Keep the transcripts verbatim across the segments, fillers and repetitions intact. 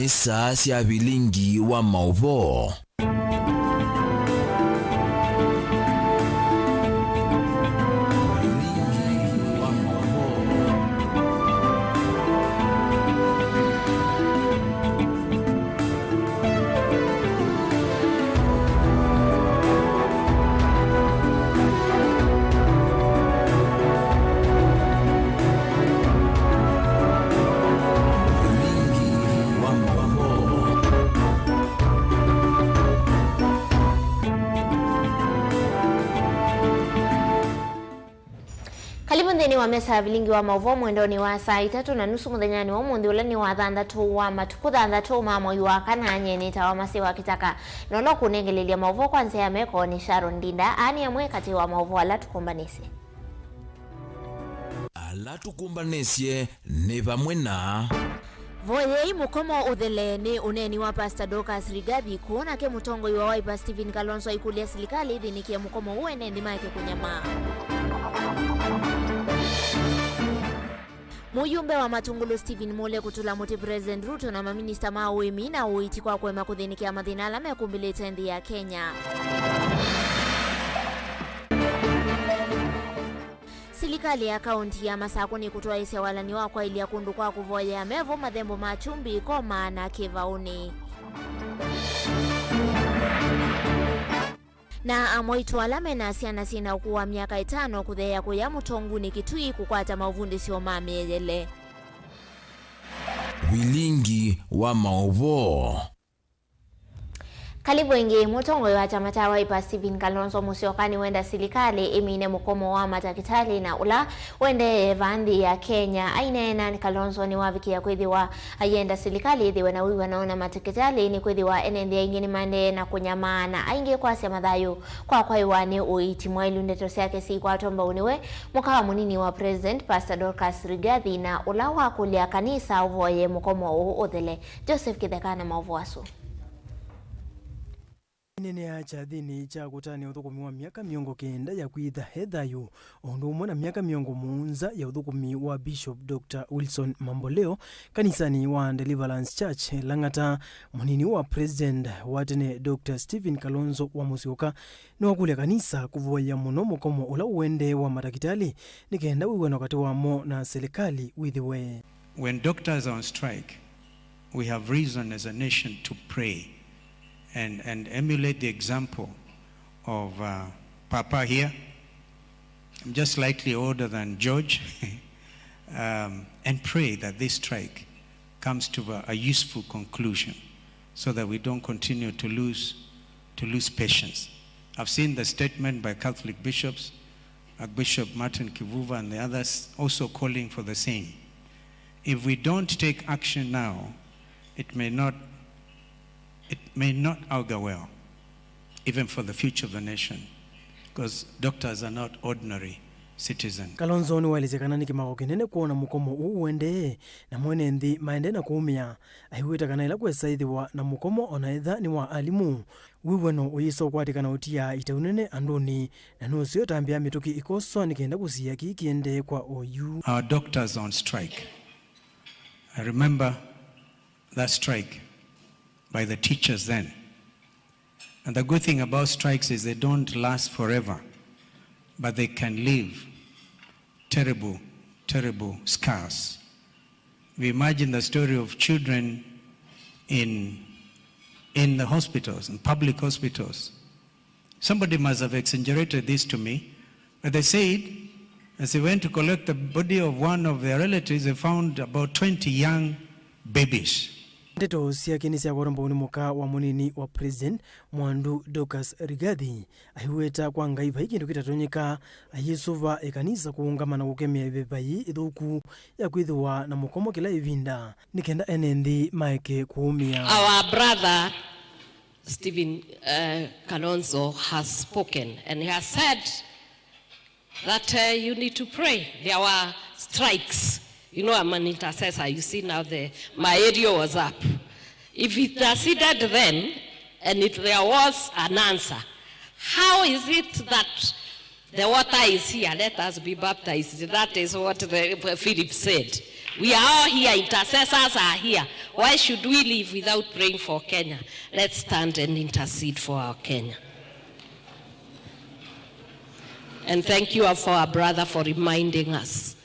Saa sya vilingi wa maũvoo. Vilingi wa maũvoo. Kalĩvũ nthĩnĩ wa mesa ya vilingi wa maũvoo mwendonĩ wa saa itatũ na nusu mũthenyanĩ wa ũmũnthĩ, ũla nĩ wa thanthatũ wa matukũ thanthatũ ma mwei wa kana, nyie nĩtawa Masi wa Kĩtaka, na ũla ũkũnengelelya maũvoo kwa nzĩa ya meko nĩ Sharon Ndinda. Aa nĩ amwe katĩ wa maũvoo ala tũkũmbanĩsye. Ala tũkũmbanĩsye nĩ vamwe na. Voyei mũkomo ũthele nĩ ũneeni wa Pastor Dorcas Rigathi, kũũ nake mũtongoi wa Wiper Stephen Kalonzo aikũlya silikalĩ ĩthĩnĩkĩe mũkomo ũũ ene nthĩ maeke kũnyamaa. Mũyumbe wa Matungulu Stephen Mule kũtũla mũtĩ President Ruto na maminista ma ũĩmi na ũiiti kwa kũema kũthĩnĩkĩa mathĩna ala mekũmbĩlĩte nthĩ ya Kenya. Silikalĩ ya kaũnti ya Masakũ nĩkũtwaĩĩsya walani wa kwaĩlya kũndũ kwa kũvoyea mevo mathembo ma Chumbi, Koma na Kĩvaũnĩ. Na amwaitũ ala mena syana syĩna ũkũũ wa myaka ĩtano kũtheea kũya Mũtongunĩ Kitui kũkwata maũvundĩsyo ma mĩeyele. Vilingi wa maũvoo. Kalĩvũ ĩngĩ. Mũtongoi wa kyama kya Wiper Stephen Kalonzo Musyoka nĩwenda silikalĩ ĩmine mũkomo wa matakĩtalĩ na ũla ũendee vaa nthĩ ya Kenya. Aineena, Kalonzo nĩwavikĩa kwĩthĩwa ayenda silikalĩ ĩthĩwe na wĩw'ano na matakĩtalĩ, nĩkwĩthĩwa ene nthĩ aingĩ nĩmaendee na kũnyamaa na aingĩ kwasya mathayũ kwa kwaĩwa nĩ ũiiti mwaĩlu. Ndeto syake siikwatwa mbau nĩwe mũka wa mũnini wa President, Pastor Dorcas Rigathi, na ũla wakũlya kanisa ũvoye mũkomo ũũ ũthele. Joseph Kĩtheka na maũvoo asu. Inenea kyathĩnĩ kya kũtanĩa ũthũkũmi wa myaka mĩongo kenda ya kwĩtha e thayũ, o ũndũ ũmwe na myaka mĩongo mũonza ya ũthũkũmi wa Bishop Doctor Wilson Mamboleo kanisanĩ wa Deliverance Church Lang'ata, mũnini wa President wa tene Doctor Stephen Kalonzo wa Musyoka nĩwakũlya kanisa kũvoya mũno mũkomo ũla ũendee wa matakĩtalĩ nĩ kenda wĩw'ano katĩ wamo na silikalĩ wĩthĩwe. When doctors are on strike, we have reason as a nation to pray and, and emulate the example of, uh, Papa here. I'm just slightly older than George. Um, and pray that this strike comes to a, a useful conclusion so that we don't continue to lose, to lose patience. I've seen the statement by Catholic bishops, Archbishop Martin Kivuva and the others, also calling for the same. If we don't take action now, it may not, it may not augur well, even for the future of the nation, because doctors are not ordinary citizens. Kalonzo nĩwaelesye kana nĩ kĩmako kĩnene kwona mũkomo ũũ ũendee, na mwene nthĩ maendee na kũũmĩa, aiweta kana ĩla kwesa ĩthĩwa na mũkomo ona etha nĩ wa alimũ, wĩw'ano ũyĩsa ũkwatĩkana ũtiaa itaũ nene andũnĩ, na nũseo ũtambĩa mĩtũkĩ ĩkoswa nĩ kenda kũsiĩa kĩĩ kĩendee kwa oyu. Our doctors on strike. I remember that strike by the teachers then. And the good thing about strikes is they don't last forever, but they can leave terrible, terrible scars. We imagine the story of children in, in the hospitals, in public hospitals. Somebody must have exaggerated this to me, but they said, as they went to collect the body of one of their relatives, they found about twenty young babies. Ndeto syake nĩsyakwatwa mbau nĩ mũka wa mũnini wa President, Mwandu Dorcas Rigathi, aiweta kwa Ngai vai kĩndũ kĩtatonyeka, ayĩsũva ĩkanisa kũũngama na kũkemea ĩveva yĩĩ ĩthũku ya kwĩthĩwa na mũkomo kĩla ĩvinda, nĩ kenda ene nthĩ maeke kũũmĩa. Our brother Stephen, uh, Kalonzo has spoken and he has said that, uh, you need to pray. There were strikes. You know, I'm an intercessor. You see now the, my area was up. If it has heated then, and if there was an answer, how is it that the water is here, let us be baptized? That is what the, Philip said. We are all here, intercessors are here. Why should we live without praying for Kenya? Let's stand and intercede for our Kenya. And thank you for our brother for reminding us.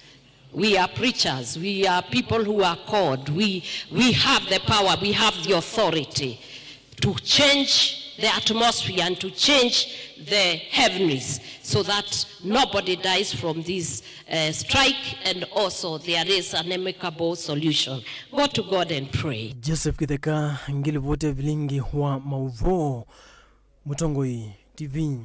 We are preachers. We are people who are called. We, we have the power. We have the authority to change the atmosphere and to change the heavens so that nobody dies from this, uh, strike, and also there is an amicable solution. Go to God and pray. Joseph Kitheka, ngilivoti ya vilingi wa mauvoo, Mũtongoi T V.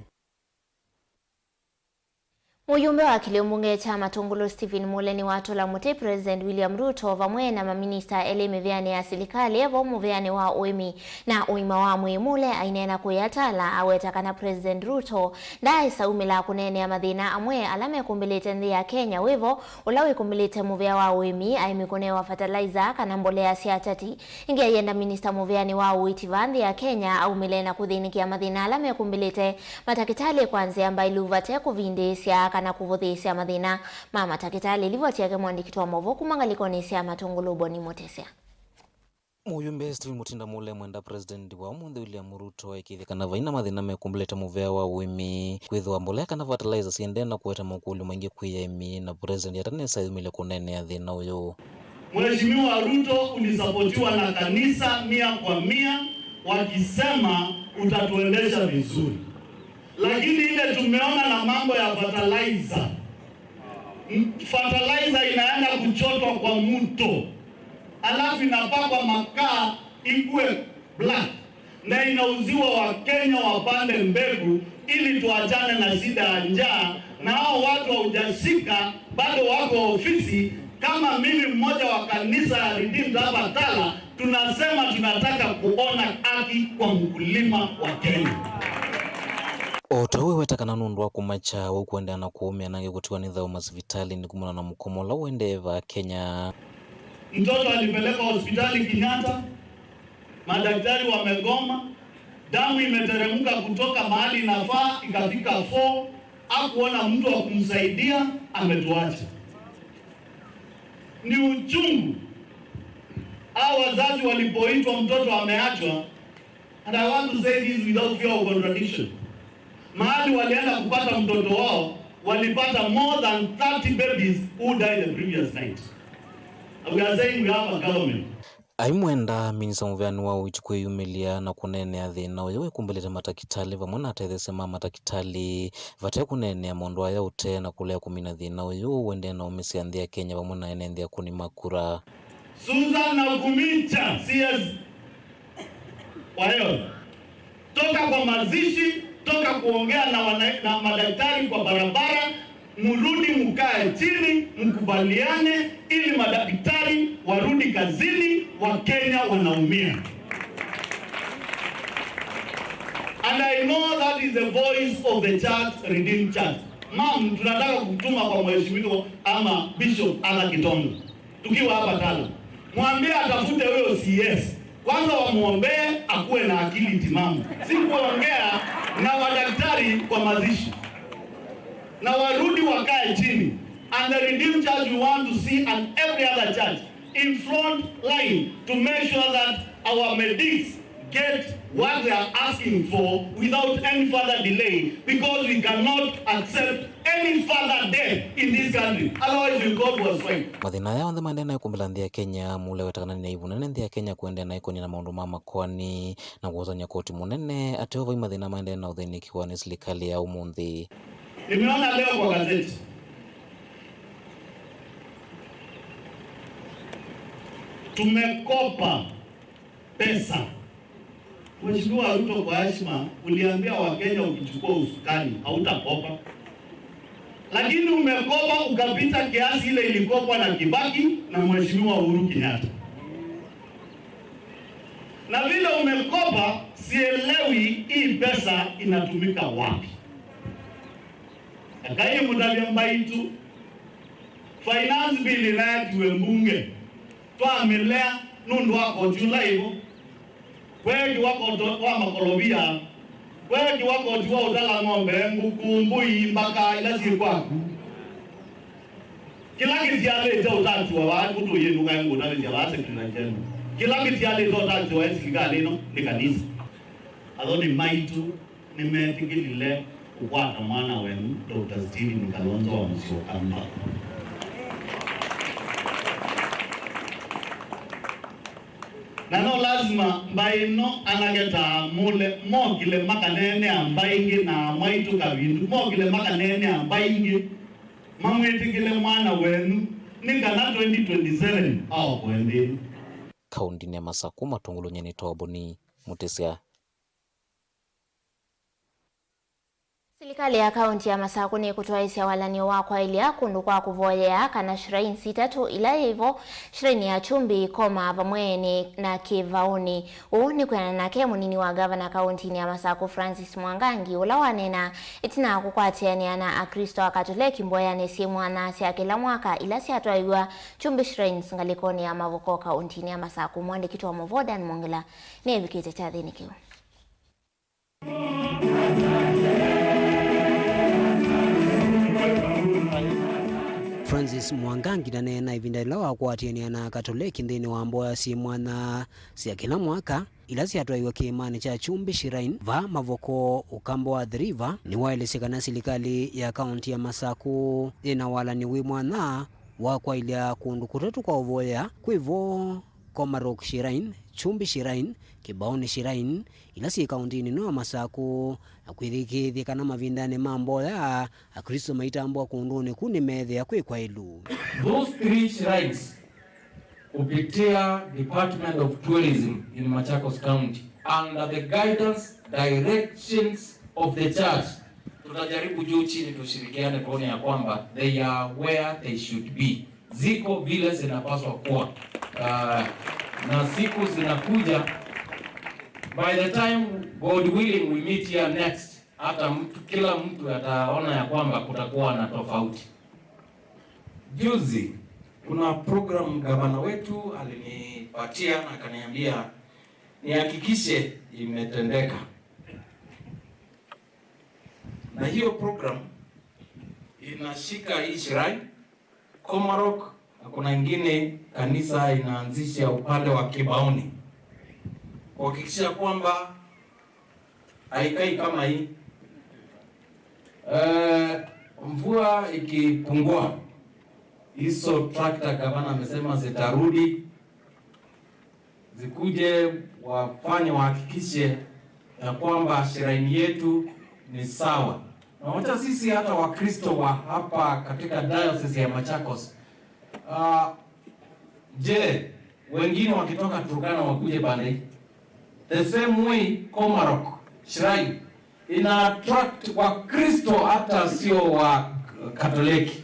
Mũyumbe wa kĩlĩo mbunge kya Matũngũlũ Stephen Mule nĩwatũla mũtĩ President William Ruto vamwe na maminista elĩ mĩvĩanĩ ya silikalĩ, vo mũvĩanĩ wa ũĩmi na ũima wa mwĩĩ. Mule aineena kũya Tala aweta kana President Ruto ndaaĩsa umĩla kũneenea mathĩna amwe ala mekũmbĩlĩte nthĩ ya Kenya. Wĩvo ũla wĩkũmbĩlĩte mũvĩa wa ũĩmi, aĩmi kũnewa fertilizer kana mbolea sya kyati. Ĩngĩ aienda minista mũvĩanĩ wa ũiiti va nthĩ ya Kenya aumĩle na kũthĩnĩkĩa mathĩna ala mekũmbĩlĩte matakĩtalĩ kwa nzĩa mbailu vate kũvindĩĩsya kana kũvũthĩĩsya mathĩna ma matakĩtalĩ. Livoti yake mũandĩki wa maũvoo kuma ngalĩkonĩ sya Matũngũlũ Boni Mũtesya. Mũyumbe Stephen Mutinda Mule mwenda President wa ũmũnthĩ William Ruto ekĩthye kana vaina mathĩna mekũmbĩlĩte mũvĩa wa ũĩmi, kwĩthĩwa mbolea kana fertilizer syendee na kũete makũlyo maingĩ kwĩ aĩmi, na President atanesa yumĩle kũneenea thĩna ũyũ. Mheshimiwa Ruto, ulisapotiwa na kanisa mia kwa mia wakisema utatuendesha vizuri. Lakini ile tumeona na mambo ya fertilizer, m-, fertilizer inaenda kuchotwa kwa mto, alafu inapakwa makaa ikue black, na inauziwa Wakenya wapande mbegu ili tuachane na shida ya njaa, na hao watu haujashika, bado wako ofisi. Kama mimi mmoja wa kanisa ya Redeemed hapa Tala, tunasema tunataka kuona haki kwa mkulima wa Kenya. O ta ũu weweta kana nũndũ wa kũmakya, ũu kũendeea na kũũmĩa anake kũtiwa nĩ thayũ masivitalĩnĩ kumana na mũkomo ũla ũendee vaa Kenya. Mtoto alipelekwa hospitali Kenyatta, madaktari wamegoma, damu imeteremka kutoka mahali inafaa ikafika four, hakuona mtu wa kumsaidia, ametuacha. Ni uchungu. Hao wazazi walipoitwa mtoto ameachwa, and I want to say this without fear of contradiction. Mahali walienda kupata mtoto wao, walipata more than thirty babies who died the previous night. And we are saying we have a government. Aimwenda minista mũvĩanĩ wa ũiiti kwĩyumĩlya na kũneenea thĩna ũyũ wĩkumbĩlĩte matakĩtalĩ vamwe na atetheesya ma matakĩtalĩ vate kũneenea maũndũ aya ũtee na kũlea kũmina thĩna ũyũ ũendee na ũmĩsya nthĩ ya Kenya vamwe na ene nthĩ akũni ma kura. Susan Nakhumicha, C S wa Eldoret. Toka kwa mazishi, toka kuongea na wana-, na madaktari kwa barabara, mrudi mkae chini, mkubaliane ili madaktari warudi kazini, Wakenya wanaumia. And I know that is the voice of the church, Redeemed Church. Ma'am, tunataka kutuma kwa mheshimiwa ama Bishop Arthur Kitonga. Tukiwa hapa Tala, mwambie atafute huyo C S. Kwanza wamwombee akuwe na akili timamu. Si kuongea na wadaktari kwa mazishi. Na warudi wakae chini. And the Redeemed Church, we want to see, and every other church in front line to make sure that our medics get what they are asking for without any further delay, because we cannot accept any further death in this country. Otherwise, we go for a strike. Mathĩna aya onthe maendee na ĩkumbĩla nthĩ ya Kenya, Mule weta kana nĩ aivu nene nthĩ ya Kenya kũendea na ĩkonia na maũndũ ma makoani na kũsany'a koti mũnene ateo vai mathĩna maendee na ũthĩnĩkiwa nĩ silikalĩ ya ũmũnthĩ. Nimeona leo kwa gazeti, tumekopa pesa. Mheshimiwa Ruto, kwa heshima, uliambia Wakenya ukichukua usukani hautakopa. Lakini umekopa ukapita kiasi ile ilikopwa na Kibaki na Mheshimiwa Uhuru Kenyatta. Na vile umekopa, sielewi hii pesa inatumika wapi. Ekai mũtavye mbaitũ, finance bill ĩnaetiwe mbunge, twamĩlea nũndũ wa koti ũla ĩvo. Kweekiwa koti wa makolovia, kweekiwa koti wa ũtala ng'ombe, ngũkũ, mbũi, mbaka ila syĩ kwaku. Kĩla kĩtialĩte ũtatuwa vaa, kũtũyĩnũka ngũtavĩsya vaa Secretary General. Kĩla kĩtialĩte ũtakiwa nĩ silikalĩ ĩno nĩ kanisa. Athoni maitũ nĩmetĩkĩlile kũkwata mwana wenyu, Doctor Stephen Kalonzo wa Mũsyĩ Ũkamba. Na no lasima mbaĩ ĩno anake ta Mũle mokile makaneenea mbaĩ ingĩ, na mwaitũ Kavindu mokile makaneenea mbaĩ ingĩ, mamwĩtĩkĩle mwana wenyu nĩ kana twenty twenty-seven aokoe nthĩ ĩno. Kaũntĩnĩ ya Masakũ, Matũngũlũ, nyie nĩ Toboni Mũtĩsya. Silikalĩ ya kaũntĩ ya Masakũ nĩkũtwaĩĩsya walany'o wa kwaĩlya kũndũ kwa kũvoyea, kana shrines itatũ ila yĩ vo, shrine ya Kyumbi, Koma vamwe nĩ na Kĩvaũnĩ. Ũu nĩ kwĩanana nake mũnini wa ngavana kaũntĩnĩ ya Masakũ, Francis Mwangangi, ũla waneena ĩtina wa kũkwatĩanĩa na Aklĩsto Akatoleki mboyanĩ syĩ mwanya sya kĩla mwaka ila syatwaĩw'a Kyumbi Shrines ngalĩkonĩ ya Mavoko kaũntĩnĩ ya Masakũ. Mũandĩki wa maũvoo Dan Mwongela nĩevikĩte kyathĩnĩ kĩu. Francis Mwangangi ndaneena ĩvinda yĩla wakwatĩanĩa na Akatoleki nthĩnĩ wa mboya syĩ mwanya sya kĩla mwaka ila syatwaĩw'a kĩĩmanĩ kya Kyumbi Shrine va Mavoko, Ũkamba wa Athi River. Nĩwaelesye kana silikalĩ ya kaũntĩ ya Masakũ yĩ na walany'o wĩ mwanya wa kwaĩlya kũndũ kũtatũ kwa ũvoyea, kwĩ vo Komarok Shrine, Kyumbi Shrine, Kĩvaũnĩ Shrine, ila syĩ kaũntĩnĩ ĩno ya Masakũ, na kwĩthĩkĩĩthya kana mavindanĩ ma mboya, Aklĩsto maitambũa kũndũnĩ kũu nĩmeethĩa kwĩ kwaĩlu. Those three shrines, kupitia Department of Tourism in Machakos County, under the guidance, directions of the church, tutajaribu juu chini tushirikiane tuone ya kwamba they are where they should be. Ziko vile zinapaswa kuwa. Ah, na siku zinakuja, by the time, God willing, we meet here next, hata mtu, kila mtu ataona ya kwamba kutakuwa na tofauti. Juzi, kuna program gavana wetu alinipatia na akaniambia nihakikishe imetendeka. Na hiyo program inashika hii shrine, Komarok, na kuna ingine kanisa inaanzisha upande wa Kĩvaũnĩ. Kuhakikisha kwamba haikai kama hii. Eh, mvua ikipungua, hizo tractor gavana amesema zitarudi, zikuje wafanye, wahakikishe ya kwamba shrine yetu ni sawa. Na wacha sisi hata Wakristo wa hapa katika diocese ya Machakos, ah, je, wengine wakitoka Turkana wakuje pande hii? The same way Komarok Shrine ina attract Wakristo hata sio wa Katoliki.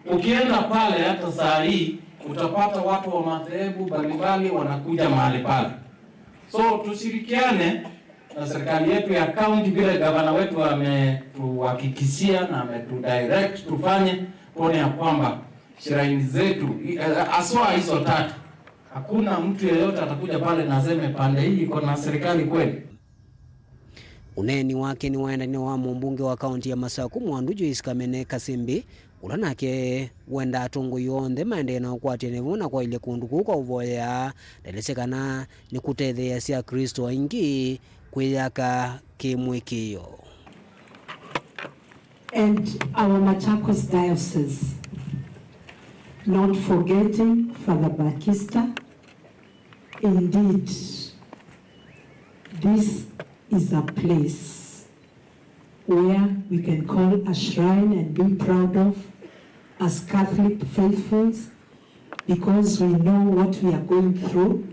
Ukienda pale hata saa hii utapata watu wa madhehebu mbalimbali wanakuja mahali pale. So tushirikiane na serikali yetu ya county vile gavana wetu ametuhakikishia na ametudirect tufanye, tuone ya kwamba shrine zetu, i-, eh, haswa hizo tatu, hakuna mtu yeyote atakuja pale na aseme pande hii iko na serikali kweli. Ũneeni wake nĩwaendanie na wa mũmbunge wa kaũntĩ ya Masakũ Mwandu Joyce Kamene Kasimbi, ũla nake wendaa atongoi onthe maendee na ũkwatĩanĩo vamwe na kwaĩlya kũndũ kũu kwa ũvoyea. Ndaelesye kana nĩkũtetheeasya Aklĩsto aingĩ kwĩyaka kĩ-mũĩkĩĩo. And our Machakos Diocese, not forgetting Father Bakista. Indeed, this is a place where we can call a shrine and be proud of as Catholic faithfuls, because we know what we are going through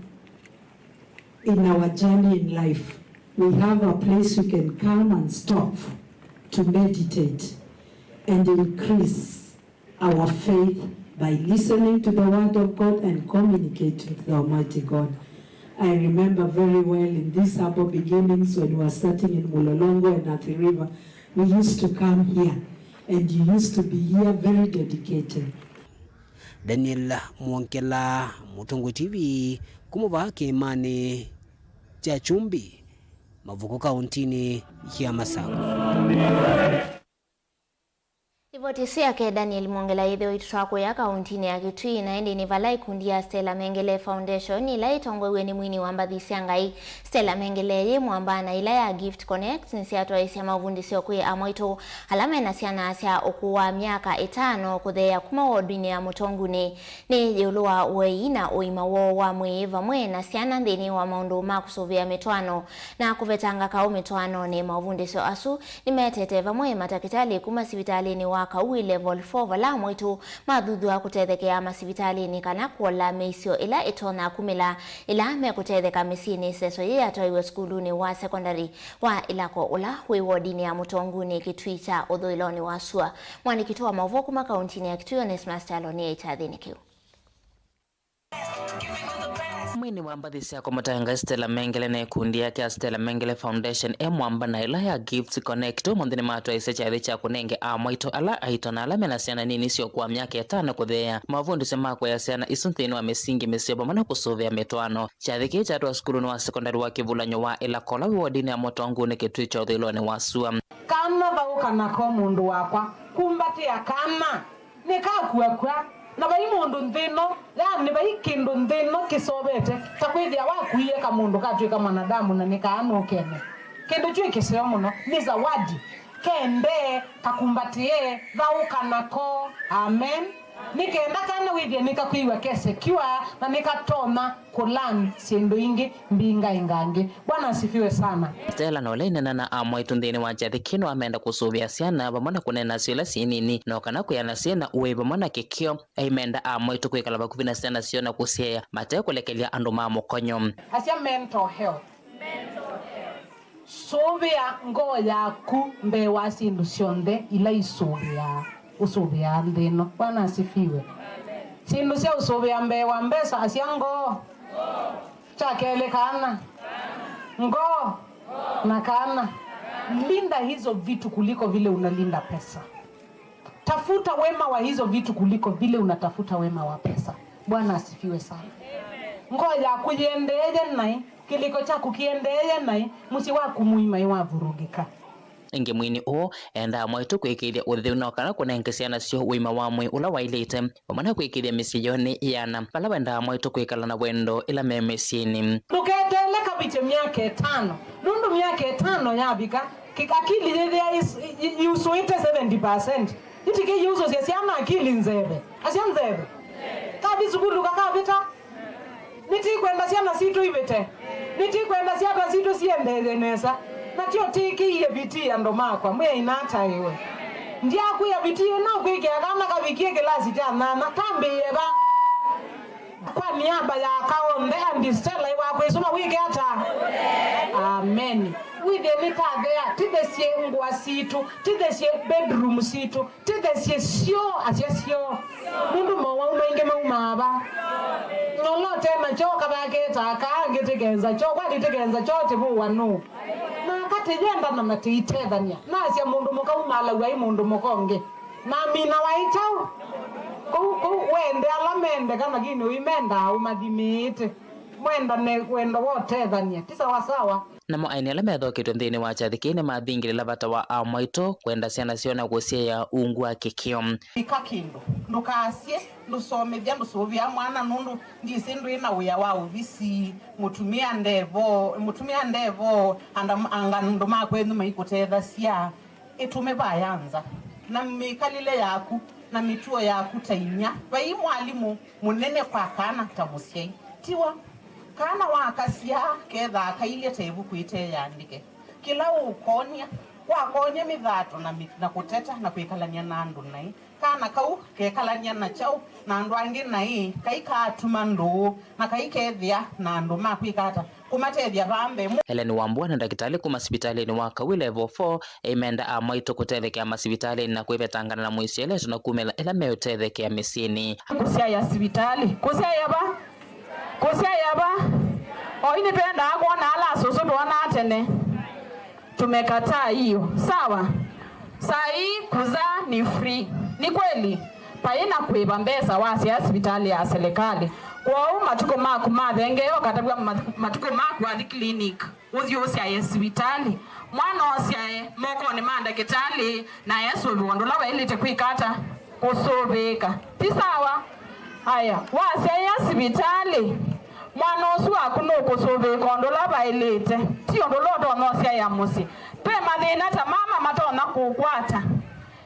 in our journey in life. We have a place we can come and stop to meditate and increase our faith by listening to the word of God and communicating with the Almighty God. I remember very well in these humble beginnings when we were starting in Mulolongo and Athi River, we used to come here and you used to be here very dedicated. Daniel Mwongela, Mũtongoi T V, kuma vaa kĩĩmanĩ kya Kyumbi, Mavoko, kaũntĩnĩ ya Masakũ. Ripoti ĩsu yake Daniel Mwongela yĩthĩwa itũtwaa kũya kaũntinĩ ya Kitui, na ĩndĩ nĩ vala ikundi ya Stella Mengele Foundation, ĩla ĩtongoew'e nĩ mwini wa mbathi sya Ngai, Stella Mengele, yĩ mwamba na ĩla ya Gift Connect nĩsyatwaĩĩsya mavundĩsyo kwĩ amwaitũ ala mena syana sya ũkũũ wa myaka ĩtano kũtheea kuma wodinĩ ya Mũtongunĩ. Nĩ ĩũlũ wa ũei na ũima woo wa mwĩĩ vamwe na syana nthĩnĩ wa maũndũ ma kũsũvĩa mĩtwaano na kũvetanga kaũ mĩtwaanonĩ. Mavundĩsyo asu nĩmetete vamwe matakĩtalĩ kuma sivitalĩnĩ wa Kaui Level four, vala amwaitũ mathuthwaa kũtethekea masivitalĩnĩ kana kũola mĩisyo ĩla ĩtonya kumĩla ĩla mekũtetheka mĩsyĩnĩ. Ĩseso yĩĩ yatwaiwe sukulunĩ wa sekondalĩ wa Ilako ũla wĩ wodinĩ ya Mũtongunĩ, Kitui kya ũthũĩlonĩ wa sua. Mwandĩki witũ wa maũvoo kuma kaũntinĩ ya Kitui, Onesmus Kyalo, nĩ kyathĩnĩ kĩu. Mwini wa mbathi sya kũmũtanga Stella Mengele na ĩkundi yake ya Stella Mengele Foundation e mwamba na ĩla ya Gifts Connect ũmũnthĩ nĩmatwaĩĩsye kyathĩ kya kũnenge amwaitũ ala aito na ala mena syana nini sya ũkũũ wa myaka ĩtano kũtheea mavundĩsyo ma kũea syana isu nthĩnĩ wa mĩsingi mĩseo vamwe na kũsũvĩa mĩtwaano. Kyathĩ kĩĩ kyatwawa sukulunĩ wa sekondalĩ wa Kĩvulany'o wa Ilako ũla wĩ wodinĩ ya Mũtongunĩ, Kitui kya ũthũĩlonĩ wa sua. Kana vaũka nako, mũndũ wakwa, kumbatĩa kana. Nĩkakuakw'a, na vai mũndũ nthĩ ĩno, yaani vai kĩndũ nthĩ ĩno kĩseũvĩte ta kwĩthĩa wakuie kamũndũ katw'ĩka mwanadamu na nĩkaanũkene. Kĩndũ kyĩ kĩseo mũno, nĩ zawadi. Kendee, kakumbatĩe, thaũka nako. Amen. Nĩ kenda kana wĩthĩe nĩkakwĩw'a ke secure na nĩkatonya kũlearn syĩndũ ingĩ mbingangĩ. Bwana asifiwe sana. Stella na ũla ĩneena na amwaitũ nthĩnĩ wa kyathĩ kĩĩ nĩwamenda kũsũvĩa syana vamwe na kũneena nasyo ĩla syĩ nini, no kana kwĩana syĩ na ũĩ vamwe na kĩkĩo. Aimenda amwaitũ kwĩkala vakuvĩ na syana syoo na kũsyaĩa mate kũlekelya andũ ma mũkonyo. Asya mental health. Sũvĩa ngoo yaku mbee wa syĩndũ syonthe ila isũvĩaa, ũsũvĩaa nthĩ ĩno. Bwana asifiwe. Syĩndũ sya ũsũvĩa mbee wa mbesa, asya ngoo. Kya kelĩ, kana. Ngoo. Na kana. Linda hizo vitu kuliko vile unalinda pesa. Tafuta wema wa hizo vitu kuliko vile unatafuta wema wa pesa. Bwana asifiwe sana. Ngoo yaku yĩendeeye naĩ, kĩlĩko kyaku kĩendeeye naĩ, mũsyĩ waku mũima ĩwavurugĩka. Ĩngĩ mwini ũũ endaa amwaitũ kwĩkĩĩthya ũtheu no kana kũnenge syana syoo ũima wa mwĩĩ ũla waĩlĩte, vamwe na kwĩkĩĩthya mĩsyĩ yoo nĩ ĩana, vala wendaa amwaitũ kwĩkala na wendo ĩla me mĩsyĩnĩ. Ndũketeele kavĩtye myaka ĩtano, nũndũ myaka ĩtano yavika, Kĩ-, akili yĩthĩa ĩs-, ĩ-, ĩ-, ĩusũĩte seventy percent. Ĩtikĩiusũsya syana akili nzeve. Asya nzeve. Kathi sukulu kakavĩta. Nĩtikwenda syana sitũ ivĩte. Nĩtikwenda syana sitũ siendeeye nesa. Na tyo tĩkĩie vitii, andũ makwa. Mwĩai nataĩwe. Ndyakwĩa vitii ĩno kwĩkĩa kana kavikie kĩlasi kya nyanya. Tambĩĩe va? Kwa niaba ya aka onthe, Auntie Stella, ĩwakwĩsũva wĩke ata? Amen. Wĩthĩe nĩtathea, tithesye ngũa sitũ, tithesye bedroom sitũ, tithesye syoo, asya syoo. Nũndũ mowau maingĩ maumaa va? Nola ũte na kyoo, kavakĩta aka angĩ tĩkenza kyoo, kwani tĩkenza kyoo tĩvũwa nũũ? Na aka tĩyendana na tĩitethany'a. Nasya mũndũ mũka umaalaw'a aĩ mũndũ mũka ũngĩ. Namina waĩ kyaũ? Kũu, kũu wende ala mendeka, lakini ũimendaa ũmathimĩĩte. Mwendane wendo wa ũtethany'a. Ti sawasawa. Namo aini ala methoketwe nthĩnĩ wa kyathĩ kĩĩ nĩmathingĩlĩla vata wa amwaitũ kwenda syana syoo na kũsyaĩa ungu wa kĩkĩo. Ĩka kĩndũ. Ndũkaasye, ndũsomethya, ndũsũvĩa mwana nũndũ ndisĩ ndwĩ na wĩa wa ovisi. Mũtumĩa ndevo, mũtumĩa ndevo, anda, anga andũ ma kwenyu maikũtethasya. Ĩtũme vaya nza, na mĩkalĩle yaku, na mĩtuo yaku ta inyia. Vai mwalimũ mũnene kwa kana ta mũsyai. Tiwa, kana wakasyaa kethaa kailye ta ĩvuku ĩteĩandĩke. Kĩla ũũkonya, wakonya mĩthato na mĩ-, na kũteta na kwĩkalany'a na andũ naĩ, kana kau kekalany'a na kyaũ na andũ angĩ naĩ, kaikaatuma ndũũ, na kaikethĩa na andũ ma kwĩka ata? Kũmatethya vaa mbee. Ellen Wambua nĩ ndakĩtalĩ kuma sivitalĩnĩ wa Kaui Level four, eimenda amwaitũ kũtethekea masivitalĩnĩ na kwĩvetangana na mwĩsyeleto na kumĩla ĩla meũtethekea mĩsyĩnĩ. Kũsyaĩa sivitalĩ. Kũsyaĩa va? Kũsyaĩa va? Oyu nĩtwendaa kwona ala asũsũ twonaa tene. Tumekataa hiyo. Sawa? Saa hii kuzaa ni free. Ni kweli? Vai na kũĩva mbesa wasyaĩa sivitalĩ ya serikali. Kwoou matukũ maku mathengee ũkatavw'a math-, matukũ maku wathi clinic, ũthi ũsyaĩe sivitalĩ. Mwana osyae mokonĩ ma ndakĩtalĩ na esũvĩwa ũndũ ũla waĩlĩte kwĩka ata? Kũsũvĩĩka. Ti sawa? Aya, wasyaĩa sivitalĩ, mwana ũsu waku nũkũsũvĩĩka ũndũ ũla vaĩlĩte, ti ũndũ ũla ũtonya ũsyaĩa mũsyĩ. Ve mathĩna ta mama matonya kũkwata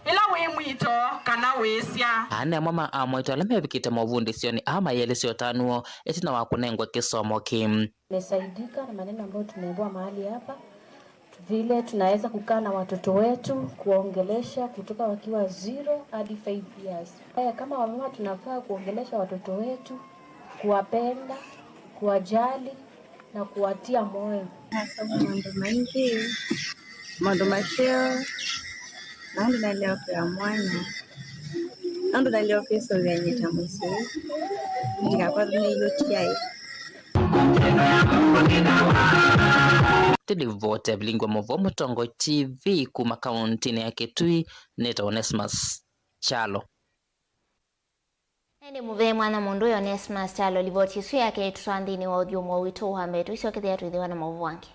ĩla wĩ mwito kana wĩsya. Aa nĩ amwe ma amwaitũ ala mevikĩte movundĩsyonĩ aa mayĩelesya ũtanu woo ĩtina wa kũnengwa kĩsomo kĩĩ. Nimesaidika na maneno ambayo tumeambiwa mahali hapa. Vile tunaweza kukaa na watoto wetu, kuwaongelesha kutoka wakiwa zero hadi five years. Eh, kama wamama tunafaa kuongelesha watoto wetu, kuwapenda, kuwajali na kuwatia moyo. Nasoma maũndũ maingĩ, maũndũ maseo, na ũndũ naĩle ũkĩa mwanya, na ũndũ naĩle ũkĩsũvĩa nyie ta mũsyai, ndikakwatwe nĩ iũkyaĩ. Tũlivoti avilingwa mũvoo Mũtongoi T V kuma kauntinĩ ya Kitui, nĩtawa Onesmus Kyalo. Ĩndĩ mũvee mwana mũndũ ũyũ Onesmus Kyalo livoti ĩsu yake ĩtũtwaa nthĩnĩ wa ũthyũmũo witũ wa mbee. Tũisyokethĩa twĩthĩwa na maũvoo angĩ.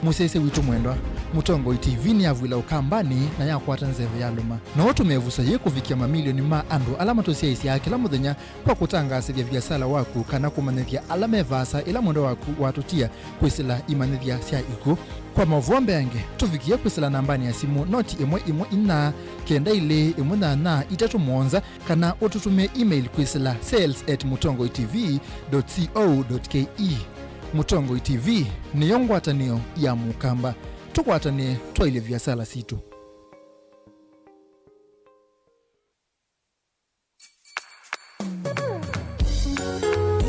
Mũsyaĩĩsya witũ mwendwa, Mũtongoi T V nĩyavw'ĩla Ũkambanĩ na yakwata nzeve ya lũma. No ũtũmĩe ĩvuso yĩĩ kũvikĩa mamilioni ma andũ ala matũsyaĩĩsyaa kĩla mũthenya kwa kũtangaasĩthya viasala waku kana kũmanyĩthya ala me vaasa ĩla mwendwa waku watũtia kwĩsĩla imanyĩthya sya ikw'ũ. Kwa maũvoo mbeange, tũvikĩe kwĩsĩla nambanĩ ya simũ noti ĩmwe ĩmwe inya kenda ilĩ ĩmwe nyanya itatũ mũonza, kana ũtũtũmĩe email kwĩsĩla sales at mutongoi T V dot co dot K E. Mũtongoi T V nĩyo ngwatanĩo ya Mũkamba. Tũkwatanĩe twaĩlye viasala sitũ.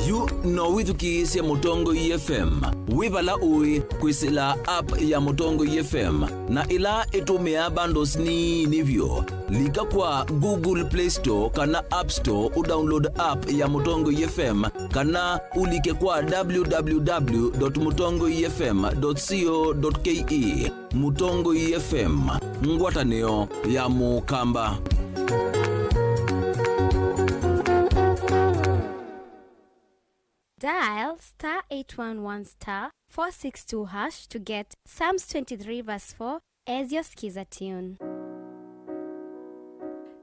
Yu no wĩthukĩĩsye Mũtongoi F M wĩ vala ũĩ kwĩsĩla app ya Mũtongoi F M, na ĩla ĩtũmĩaa bundles nini vyũ. Lika kwa Google Play Store kana App Store ũdownload app ya Mũtongoi F M, kana ũlike kwa w w w dot mutongoi f m dot co dot k e. Mũtongoi F M, ngwatanĩo ya Mũkamba. Dial star eight one one star four six two hash to get Psalms twenty-three verse four as your skiza tune.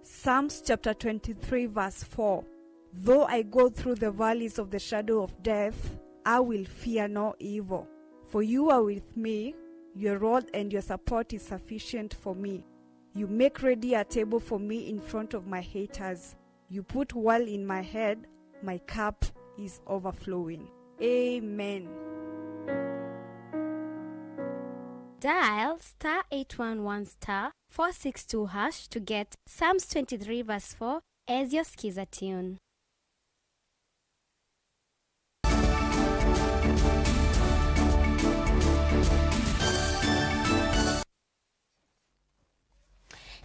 Psalms chapter twenty-three verse four. Though I go through the valleys of the shadow of death, I will fear no evil. For you are with me, your rod and your support is sufficient for me. You make ready a table for me in front of my haters. You put oil in my head, my cup is overflowing. Amen. Dial star eight one one star four six two hash to get Psalms twenty-three verse four as your skiza tune.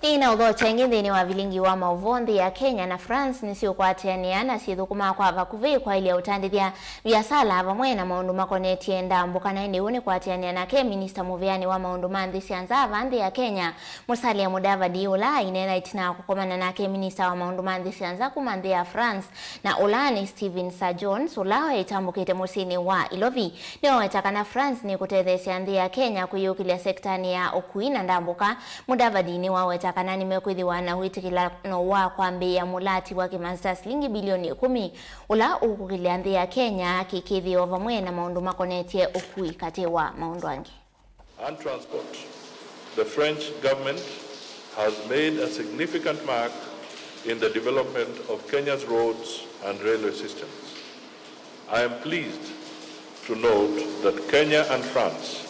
Nĩnaũthokya ĩngĩ nthĩnĩ wa vilingi wa maũvoo. Nthĩ ya Kenya na France nĩsyĩũkwatĩanĩa na syĩthũkũmaa kwa vakuvĩ kwaĩlya ũtandĩthya viasala vamwe na maũndũ makonetye ndambũka. Na ĩndĩ ũũ nĩ kũatĩanĩa nake minista mũvĩanĩ wa maũndũ ma nthĩ sya nza va nthĩ ya Kenya, Musalia Mudavadi, ũla aineena ĩtina wa kũkomana nake minista wa maũndũ ma nthĩ sya nza kuma nthĩ ya France, na ũla nĩ Stephen Sir Jones, ũla waĩtambũkĩte mũsyĩnĩ wa Ilovi. Nĩwaweta kana France nĩkũtetheesya nthĩ ya Kenya kwĩyũkĩlya sektanĩ ya ũkui na ndambũka. Mudavadi nĩwaweta kana nĩmekwĩthĩwa na wĩtĩkĩlano wa kwambĩĩa mũlati wa kĩmanzi ta silingi bilioni ĩkũmi, ũla ũkũkĩlya nthĩ ya Kenya kĩkĩthĩo vamwe na maũndũ makonetye ũkui, katĩ wa maũndũ angĩ. And transport. The French government has made a significant mark in the development of Kenya's roads and railway systems. I am pleased to note that Kenya and France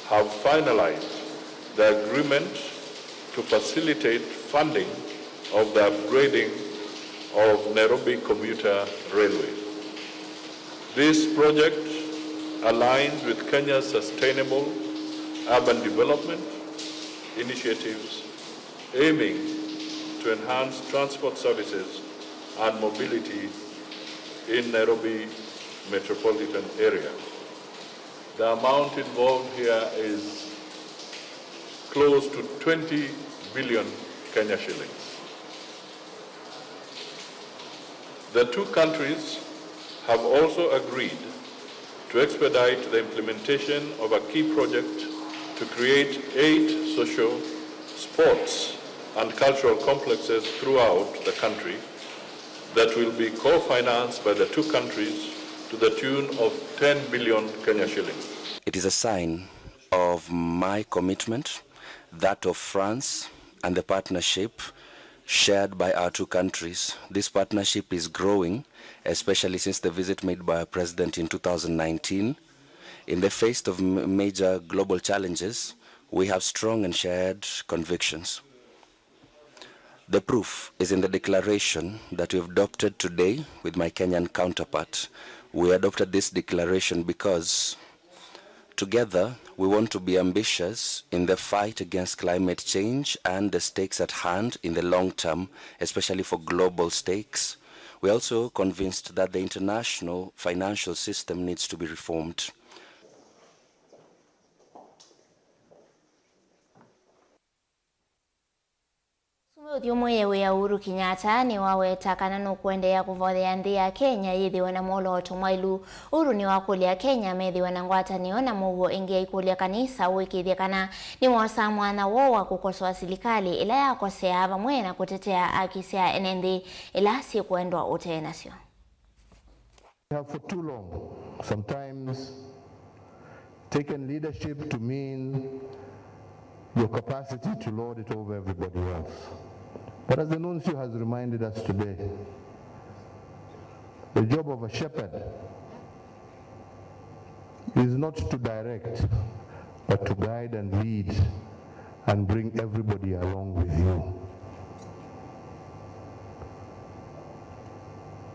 have finalized the agreement to facilitate funding of the upgrading of Nairobi Commuter Railway. This project aligns with Kenya's sustainable urban development initiatives, aiming to enhance transport services and mobility in Nairobi metropolitan area. The amount involved here is close to twenty billion Kenya shillings. The two countries have also agreed to expedite the implementation of a key project to create eight social, sports, and cultural complexes throughout the country that will be co-financed by the two countries to the tune of ten billion Kenya shillings. It is a sign of my commitment, that of France, and the partnership shared by our two countries. This partnership is growing, especially since the visit made by our president in two thousand nineteen. In the face of m-, major global challenges, we have strong and shared convictions. The proof is in the declaration that we have adopted today with my Kenyan counterpart. We adopted this declaration because together, we want to be ambitious in the fight against climate change and the stakes at hand in the long term, especially for global stakes. We are also convinced that the international financial system needs to be reformed. Mũsumbĩ ũthyũmũĩe wĩa Uhuru Kenyatta nĩwaweta kana nũkũendeea kũvoyea nthĩ ya Kenya yĩthĩwe na mwolooto mwaĩlu. Uhuru nĩwakũlya Akenya methĩwe na ngwatanĩo na mũuo ĩngĩ aikũlya kanisa ũĩkĩĩthye kana nĩwosaa mwanya woo wa kũkosoa silikalĩ ĩla yakoseaa vamwe na kũtetea haki sya ene nthĩ ila syĩkwendwa ũtee nasyo. We have for too long, sometimes, taken leadership to mean your capacity to lord it over everybody else. But as the nuncio has reminded us today, the job of a shepherd is not to direct, but to guide and lead and bring everybody along with you.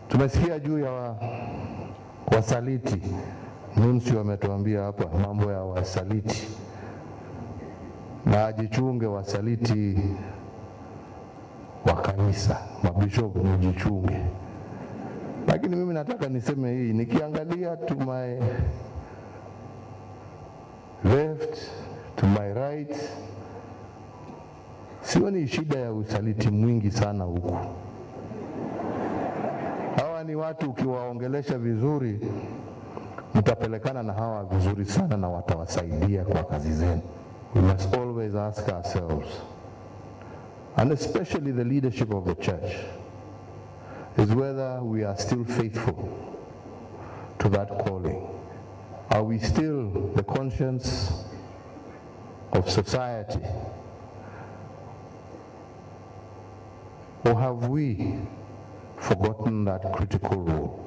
Tumesikia juu ya wa-, wasaliti. Nuncio ametuambia hapa mambo ya wasaliti. Na ajichunge wasaliti wa kanisa, mabishop mjichunge. Lakini mimi nataka niseme hii, nikiangalia to my left, to my right, sioni shida ya usaliti mwingi sana huku. Hawa ni watu ukiwaongelesha vizuri, mtapelekana na hawa vizuri sana na watawasaidia kwa kazi zenu. We must always ask ourselves, and especially the leadership of the church, is whether we are still faithful to that calling. Are we still the conscience of society? Or have we forgotten that critical role?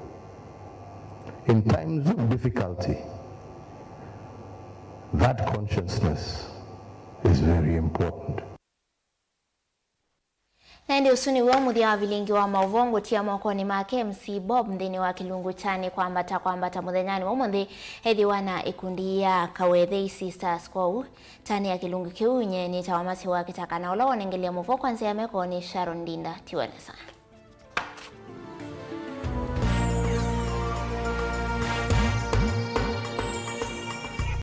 In times of difficulty, that consciousness is very important. Na ĩndĩ ũsu nĩw'o mũthya wa vilingi wa maũvoo ngũtia mokonĩ make M C Bob nthĩnĩ wa kĩlungu kya Nĩ Kwambata Kwambata mũthenyanĩ wa ũmũnthĩ. Ethĩwa na ĩkundi ya Kawethei Sisters, kwoou tanĩa kĩlungu kĩu. Nyie nĩtawa Masi wa Kĩtaka, na ũla wonengelea mũvoo kwa nzĩa ya meko nĩ Sharon Ndinda. Tiwa nesa.